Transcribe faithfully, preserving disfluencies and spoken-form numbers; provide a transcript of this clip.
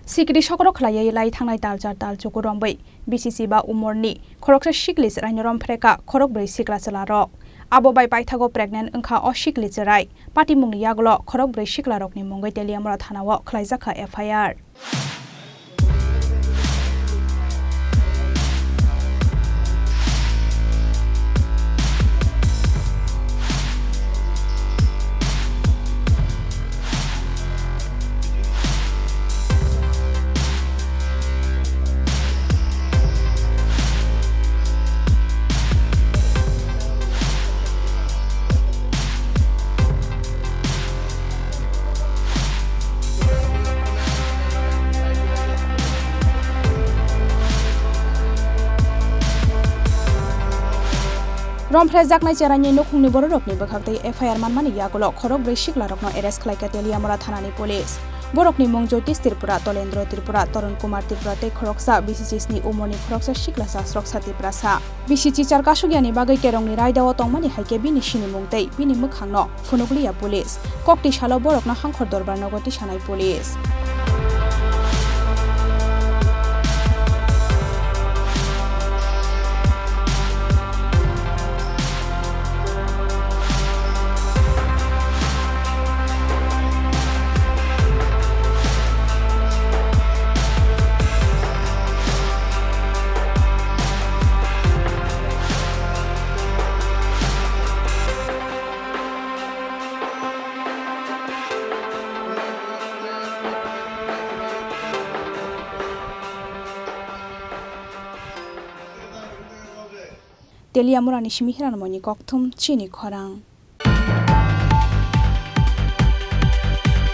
Sikiri sokro khlaiwi lai thangnai talchar talchuku romwi B C C ba umorni khoroksa sikli chwraino romphre kha khorokbrwi sikla chwlarok. Abo bai paithago pregnant wngkha o sikli chwrai. Patimungni yagulo khorokbrwi siklarokni mungwi Teliamura thanao khlaijak kha F I R. Romphrejaknai cheraini nukhungni bororokni bwkhaktwi F I R manmani yagulo khorokbrwi siklarokno arrest khlaikha Teliamura thanani police. Borokni mung Jyotish Tripura, Tolendro Tripura, Torun Kumar Tripura tei khoroksa bisi chisni umorni khoroksa sikla Chasroksa Tiprasa. Bisi chichar kasukyani bagwi kerongni raidao tongmani hai khe bini sinimung tei bini mwkhangno phunukliya police. Kokti salo borokno Hangkhor Dorbar nogo tisanai police. Teliamurani simi Hiranmoyni kokthum chini khorang.